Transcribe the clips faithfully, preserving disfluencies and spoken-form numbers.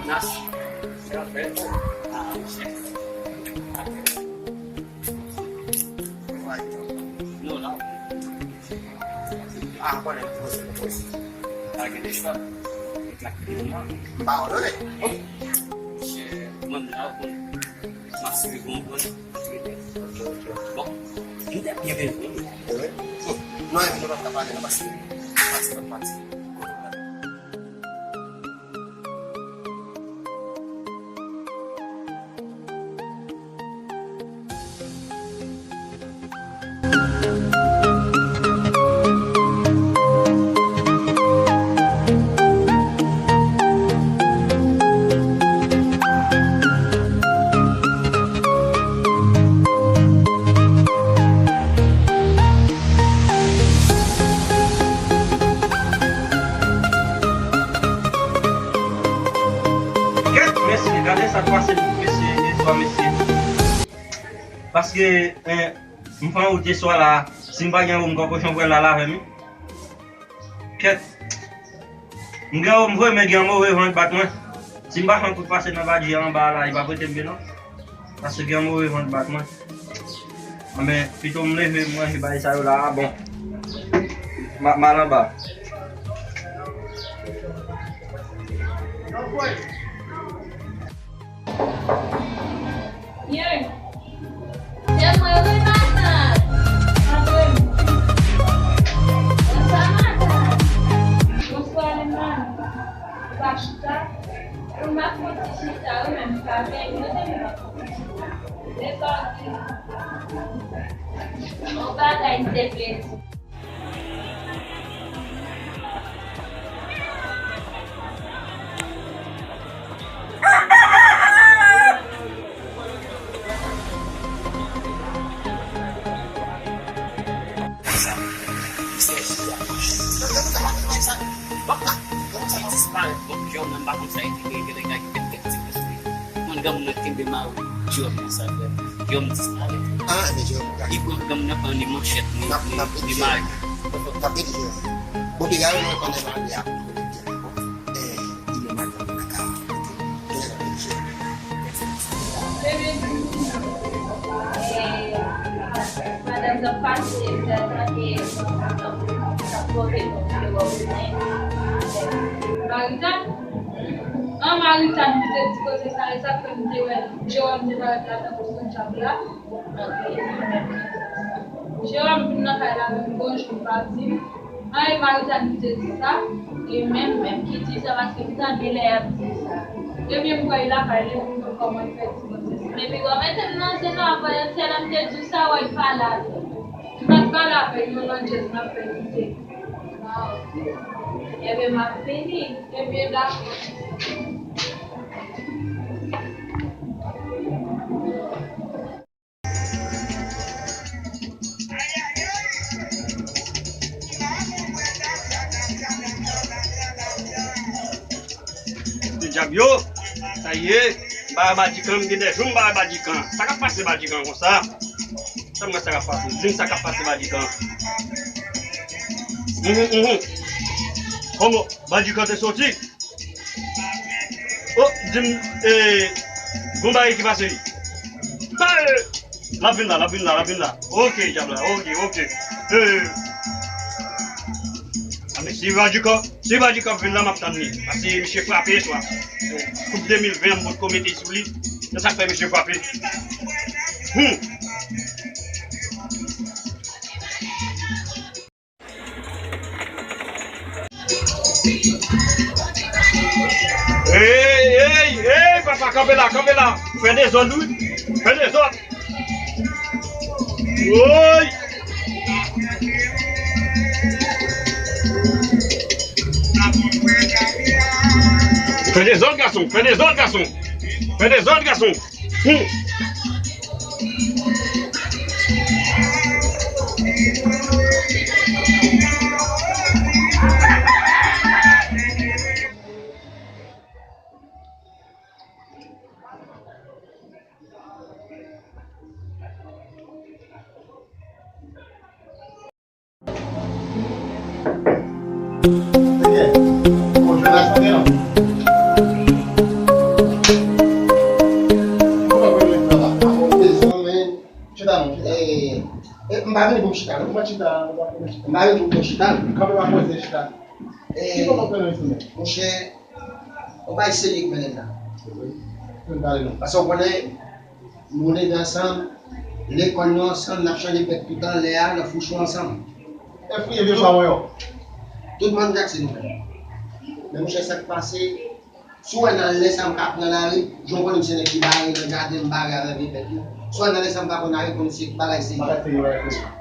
Nas. Café. Ah, chefe. Non, la. Ah, konnen, konnen, konnen. Ah, gen de chwa. Gen klak de mwa. M pa abandone. Monchè, mwen la, ou konn. M ap swiv ou, ou konn. Bon, m te byen bezwen. Wi. Non, nou pa ka pale, non, paske, paske, paske. Kèt, mesye, gade sa k pase mesye, yèswa, mesye. Paske, eh, m pran wout yèswa la, si m pa gen wonm kòkochon pou al avè m, wi. Kèt. M gen wonm vre, men gen yon move van k bat mwen. Si m pa fè yon kout pase nan badji a anba a la, li p ap rete m byen non. Paske gen yon move van k bat mwen. Anben, pito m leve, m ranje bagay sa yo la a, bon. M a, m al anba. Ye. Se mwen wi, matant. Antre m. Bonswa, matant. Bonswa, Lèman. Ou pa chita? Ou m ap fon ti chita, wi, men m pa byen, mwen te menm ap fon ti chita. Lè sa w di, yon bagay m te vle di. Mwen granmoun nan kenbe mari Jewòm konsa, frè m. Jewòm disparèt. Ah, men Jewòm ka. Li pran granmoun nan, pran li manchèt, li, li, li mari. N ap redi Jewòm. Bon, piga yo, mwen konnen mari a pou konnen byen. Bon, eh, li menm ak granmoun nan ka. Ok. N ap redi Jewòm. Madanm nan pase, m te tande, Maritan. An, Maritan ki te di koze sa, e sa k fè m te wè Jewòm te parèt la tankou sou djab la. Jewòm vin nan kay la menm bonjou, m pa di m. An, e Maritan ki te di sa, e menm, menm ki di sa, paske m tande lè y ap di sa. Ebyen, m kwè l lakay li, m konn kòman l fè di koze sa. Men piga w mete m nan zen non, apre yon sèl an m te di w sa, wè l pale avè m. M pa t pale avè l, yon lòt jès m ap fè kite. Waw. Ebyen, m ap vini. Ebyen, dakò. Ti djab yo, sa ye, m pa wè Badikan, m gen de jou m pa wè Badikan. Sa k ap pase Badikan konsa? Sa m wè sa k ap pase? Di m sa k ap pase Badikan. Mhm, mhm. Kòman Badikan te soti? Oh, di m, eh, gon bagay ki pase wi. Hey! L ap vin la, l ap vin la, l ap vin la. Ok, djab la, ok, ok. Eh. A, men Si Ivan Dikò, si Ivan Dikò vin la, m ap tann li. Paske misye frape yè swa. Koup de mil ven an m potko mete sou li. Se sa k fè misye frape. Hum. Ey, ey, ey, papa, kanpe la, kanpe la. Fè dezòd, wi. Fè dezòd. Woy! Fè dezòd, gason, fè dezòd, gason. Fè dezòd, gason. Hum. Chita non. Eh, eh, m pa vini pou m chita non. M pa chita, m pa vini pou m chita. Kanpe pa poze chita. Eh, ki kòman fè nan instriman? Monchè, yon bagay serye k mennen m la. Ann pale non. Paske w konnen, nou leve ansanm, lekòl nou ansanm, n ap chanje pèt toutan, lè a, nan fouchou ansanm. E fouye vye pa mwen yo. Tout mòn jak se nou menm. Men monchè, sa k pase, si w wè nan lè sa m ka pran lari, jan w konnen m se nèg ki bare nan jaden, m bare avèk vye pèt yo. Si w wè nan lè sa m ka pran lari, konnen se bagay serye. Bagay serye, bagay serye.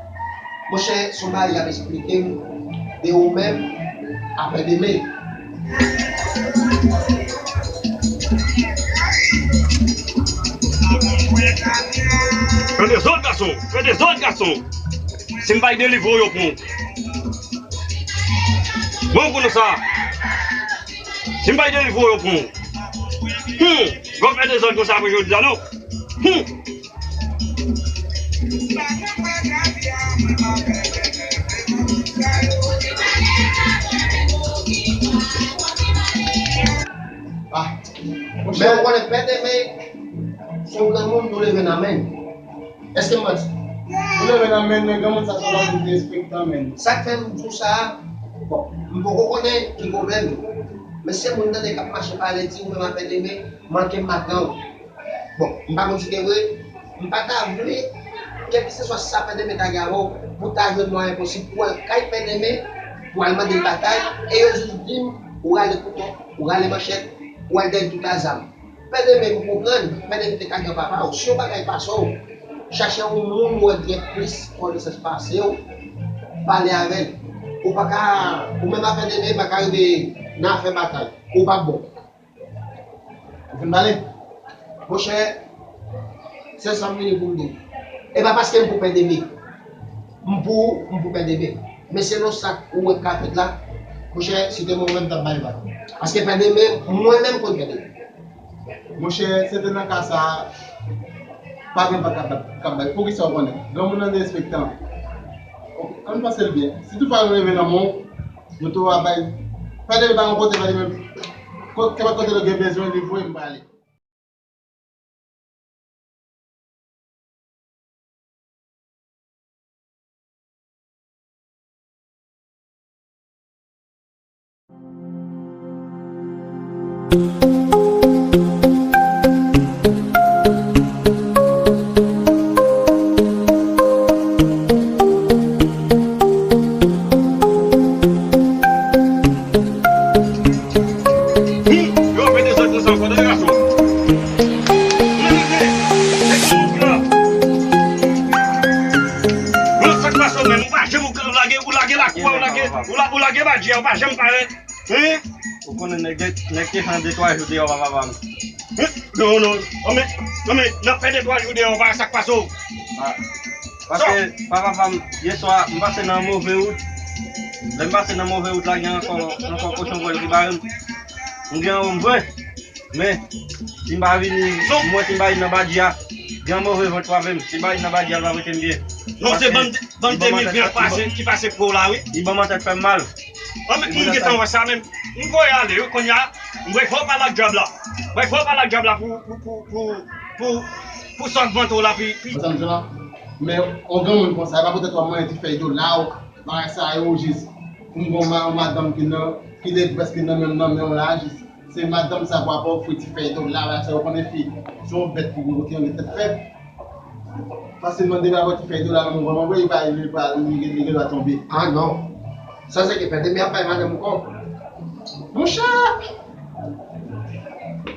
Monchè, se yon bagay y ap esplike m de ou menm apre demen. Fè dezòd, gason! Fè dezòd, gason! Si m bay delivre w, yo pran w. Bon, konnen sa. Si m bay delivre w, yo pran w. Hum! Gòv fè dezòd konsa apre jodi a, non? Hum! Ah, men ou konnen pèdeme, se yon granmoun nou leve nan men. Èske m manti? Ou leve nan men, men granmoun sa se yon granmoun ki respektan men. Sa k fè m di w sa, bon, m poko konnen ki pwoblèm. Men se moun tande k ap mache pale di ou menm a pèdeme, manke m pa pran w. Bon, m pa konn si te vre, m pa ta vle, kèlkeswa sa pèdeme ta gen avè w, pou w ta jwenn mwayen posib pou w al kay pèdeme, pou w al mande l batay, e yo jis di m, ou rale kouto, ou rale manchèt, ou al dèyè tout a zam. Pèdeme m konprann, pèdeme te ka granpapa w. Si yon bagay pase w, chache yon moun ou wè gen plis konesans pase w, pale avè l. Ou pa ka, ou menm a pèdeme pa ka rive nan afè batay. Ou pa bon. Ou fin pale? Monchè, se sa m vini pou m di w. E pa paske m pou pèdeme. M pou ou, m pou pèdeme. Men selon sa ou wè k ka fèt la, monchè, si te mwen menm, m t ap bay vag. Paske pèdeme, mwen menm konn pèdeme. Monchè, se te nan ka sa a, pa gen vag k ap, k ap bay. Poukisa w konnen? Granmoun nan derespektan. Ann panse l byen. Si toutfwa yo leve nan men w, yo tou ap bay. Pèdeme pa yon kote, pèdeme. Ko-, kenpòt kote nou gen bezwen li voye m prale. Hum, yo fè dezòd konsa ankò, tande gason. Mwen rive, nèg nan wont lan. Mwen sa k pase w menm, ou pa janm ou lage, ou lage lakou a, ou lage, ou la-, ou lage badji a, ou pa janm parèt. Hein? Ou konnen nèg, nèg te fè de twa jou deyò, papa pa m. Hein? Non, non, non, men, non, men, n ap fè de twa jou deyò, pa sa k pase w. Ah. Paske, papa pa m, yè swa, m pase nan move wout. Lè m pase nan move wout la, gen ankò, ankò kochon vòl ki bare m. M gen anwo m vre. Men, si m pa vini, m wè si m pa vin nan badji a, gen move vant frape m. Si m pa vin nan badji a, l pa rete m byen. Non, se bann, bann de mil ven k pase, ki pase pou w la, wi. Li ban m an tèt fè m mal. An, men, m gentan wè sa, men m voye ale, wi, kounye a, m voye fò pale ak dyab la. M voye fò pale ak dyab la pou, pou, pou, pou, pou, pou sa k vante w la, pi, pi. Mwen, sa m di w la, men, yon granmoun konsa, e pa poutèt w ap manyen ti fèy dola w, bagay sa yo, jis. M gon ma-, madanm ki nan, ki deprès, ki nan menm nan men w la, jis se madanm sa papa ofri ti fèy dola la, sa yo konnen fi se yon bèt ki gen kote yon tèt fèb. Fasilman depi avè ti fèy dola nan men w, vrèman vre, li pa, li pa, li, li gen dwa tonbe. Ah non. Sa se ki fè depi ap bay madanm ou kòb. Monchè!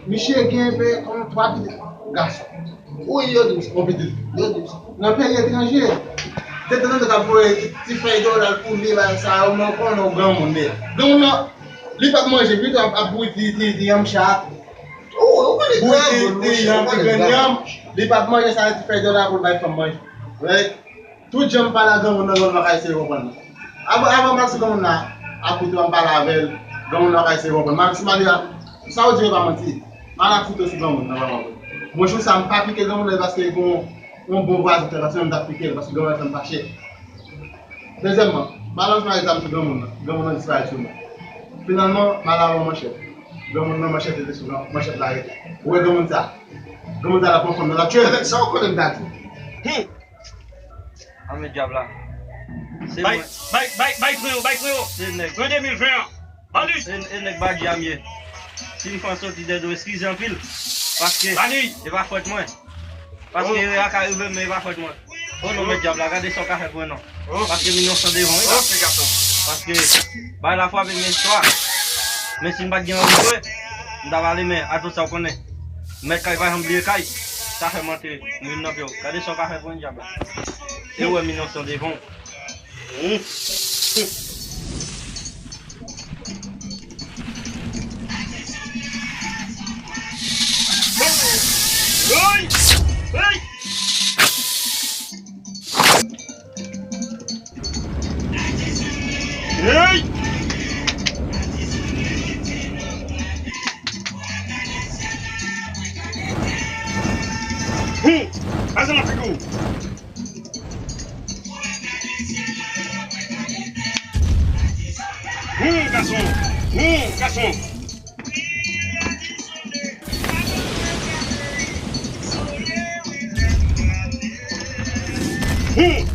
Misye gen pe kòm twa pitit gason. Wi, yo di m sa. Yon pitit. Yo di m sa. Nan peyi etranje, te tande k ap voye ti, ti fèy dola pou li, bagay sa yo, men w konnen w granmoun deja. Granmoun nan, li p ap manje, pito ap, ap bouyi ti, ti, ti yanm chat. Ou, ou konnen bouyi ti, ti yanm, ti grenn yanm. Li p ap manje sa, ti fèy dola pou l bay fanm manje. Right? Tout jan m pale ak granmoun nan, granmoun nan ka eseye konprann mwen. Avan, avan m al sou granmoun nan, ap koute m pale avè l, granmoun nan ka eseye konprann mwen. Si m ale a, sa w di yo pa manti. M al ak kouto sou granmoun nan, vrèman vre. Mwen, jou sa, m pa pike granmoun nan paske gon yon bon vwazen fè, paske mwen m t ap pike l, paske granmoun nan fè m fache. Dezyèmman, m al rantre zam sou granmoun nan, granmoun nan disparèt sou mwen. Finalman, m al avè yon manchèt. Granmoun nan, manchèt rete sou gran-, manchèt la rete. Ou wè granmoun sa? Granmoun sa la pran fanm nan, l ap tchwe l. Sa w konnen m ta di? Hmm. Anmè dyab la. Se bay, mwen. Bay, bay, bay pran yo, bay pran yo. Se nèg. Pran de mil ven an. Ba li. E, e nèg badji a m ye. Si m fè yon soti dèyè do, eskize anpil. Paske ba li. E pa fòt mwen. Paske erè a ka rive m, men e pa fòt mwen. O non, mèt dyab la, gade sa w ka fè pou mwen non. Paske m inosan devan w, wi. Paske bay la frape m istwa. Men si m pa t gen anvi vre, m ta pale, men atout sa w konnen. Mèt kay pa janm bliye kay. Sa fè m antre, m vin nan pye w. Gade sa w ka fè pou mwen, dyab la. E wè m inosan devan w. Hmm. Hey! Hey! Hey! Hmm! Pase nan figi w! Hum, gason! Hum, gason! Hum!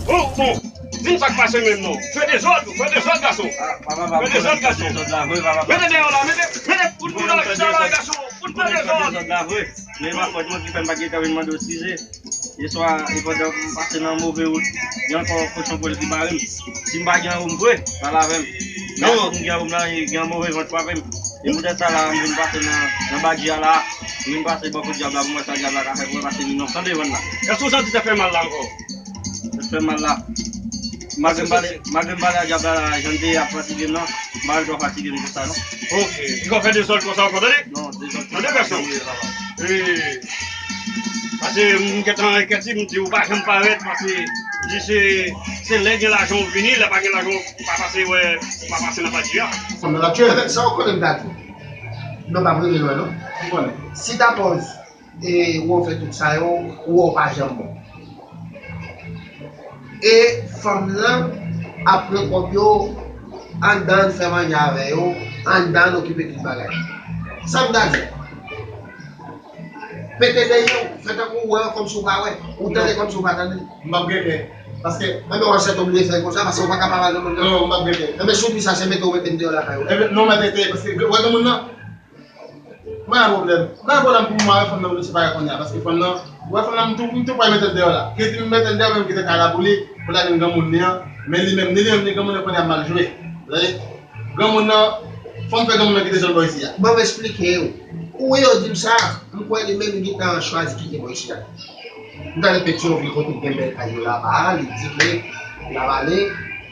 Oh, bon! Di m sa k pase menm non. Fè dezòd, fè dezòd, gason! Fè dezòd, gason! Mete dèyè w la, mete, mete kout bouda w la, gason! Kout fè dezòd! Men pa fòt mwen ki fè m pa gentan vin mande w eskize. Yèswa, e pandan m pase nan move wout, gen ankò kochon pwèl ki bare m. Si m pa gen yon woum vre, pale avè m. Men akoz m gen yon woum la, gen yon move vant frape m. E poutèt sa la, m vin pase nan, nan badji a la. M vin pase bò kot dyab la pou m wè sa dyab la ka fè pou mwen, paske m inosan devan l la. Èske w santi tèt fè mal la ankò? Tèt fè mal la. Malgre m pale, malgre m pale a dyab la, jan l te ap fatige m nan, m pa wè l twò fatige m konsa non. Ok. Li konn fè dezòd konsa ankò, tande? Non, dezòd konsa. Tande, gason. Ee. Paske m gentan enkyete, m di ou pa janm parèt, paske m di se, se lè gen lajan ou vini, lè pa gen lajan ou pa pase, wè, ou pa pase nan pati a. Fanm nan ap tchwe. Sa w konnen m ta di? Non, pa premye lwen, non. Ou konnen. Si ta pòz e ou fè tout sa yo, ou wè w pa janm bon. E fanm nan ap pran kòb yo anndan, fè manje avè yo anndan, okipe tout bagay. Sa m ta di? Pete de yo, fè tankou w wè, kòmsi w pa wè. Ou tande kòmsi w pa tande. M p ap genyen. Paske. Enben, w ap sèt oblije fè konsa, paske w pa ka pa pale moun nan. Non, m p ap genyen. Enben, si w di sa, se mete w mete m deyò lakay ou. Enben, non, m ap mete, paske, wè, gen moun nan. Mwen gen pwoblèm. Mwen gen pwoblèm pou mwen avèk fanm nan pou separe kounye a. Paske fanm nan, ou wè fanm nan, m tou, m tou pral mete l deyò la. Ki di m mete l deyò, men m kite kay la pou li, pou l al jwenn granmoun li an. Men li menm, ni li menm, ni granmoun yo kounye a mal jwe. Ou tande? Granmoun nan, fò m fè granmoun nan kite zòn bò isi a. Ban m esplike w. Ou wè yo di m sa, m kwè li menm li gentan chwazi kite bò isi a. M t al Petyonvil kote gen bèl kay yo laba a, li di ke l ap ale,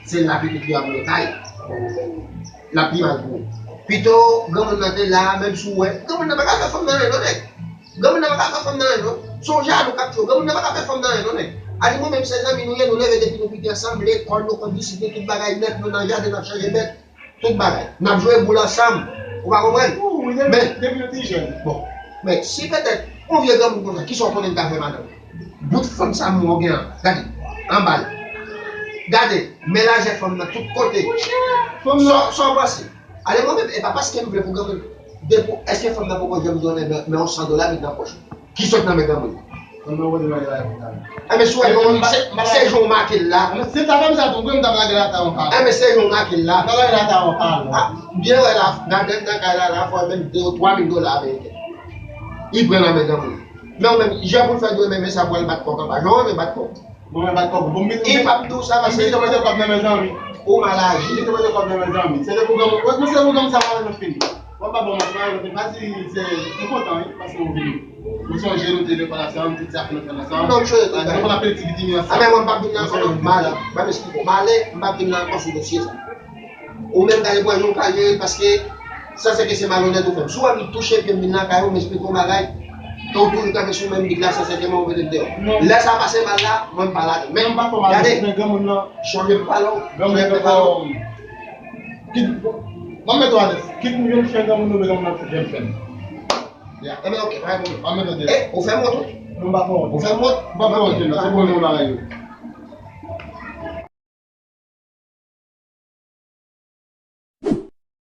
se la pitit li ap lwe kay. L ap pi mal pou ou. Pito granmoun nan te la, menm si w wè, granmoun nan pa ka fè fanm nan anyen non nèg. Granmoun nan pa ka fè fanm nan anyen non. Se yon jalou k ap tchwe w. Granmoun nan pa ka fè fanm nan anyen non nèg. A di mwen menm se zanmi nou ye, nou leve depi nou piti ansanm, lekòl, nou konn disiplin, tout bagay nèt, nou nan jaden, n ap chanje bèt, tout bagay. N ap jwe boul ansanm. Ou pa konprann? Wi, wi, depi, depi nou te jèn. Bon. Men si petèt yon vye granmoun konsa, kisa w konnen l ta fè madanm? Bout fanm sa m wè w gen an, gade, anba l. Gade, men lajè fanm nan tout kote. Sa, sa w panse? Ale mwen menm, e pa paske m vle pou granmoun. Depi, èske fanm nan poko janm di w men, men yon san dola met nan pòch ou? Ki sot nan men granmoun. Mwen mwen mwen mwen mwen. Enben, si w wè, se, se jan w make l la. Se ta fè m sa tou, mwen m t ap lage l ata yon pa. Enben, se jan w make l la. M t ap lage l ata yon pa. Ah, byen wè la, nan, nan kay la, la, fò menm de ou twa mil dola ameriken. Li pran nan men granmoun. Men ou menm, jan pou l fè dwe renmen sa pou al bat kòk anba. Jan w renmen bat kòk. Mwen mwen bat kòk. Bon, m, li p ap di w sa paske. M mete mwen kòb nan men zanmi. Ou mal aji. M mete mwen kòb nan men zanmi. Se de pwogram, mwen se de pwogram sa mwen fini. Mwen pa bon, mwen pa di se, mwen kontan, wi, paske ou vini. Mwen sonje nou te lekòl ansanm, tout sa ke nou fè ansanm. Non, m sonje tout bagay. Nou konn ap fè ti bitimi ansanm. Ah, men mwen p ap vin nan kòb, m ale. Ban m esplike w. M ale, m p ap vin nan kòb sou dosye sa. Ou menm gade pran yon kalye paske sa se ke se malonèt ou fè m. Si w wè m touche pye m vin nan kay ou, m esplike w bagay, ke w toujou kanpe sou menm bit la, sa se ke mwen ou mete m deyò. Lè sa pase mal la, mwen m pa ladan. Men, gade, chonje m pale w, chonje m pale w. Kit, mwen mete w alèz. Kit m jwenn chen granmoun oubyen granmoun ap jwenn chen. Ya, enben, ok, pa gen pwoblèm. Mwen mete w deyò. Eh, ou fè m wont wi. Mwen pa fè wont. Ou fè m wont? Mwen pa fè wont, se bon nou bagay yo.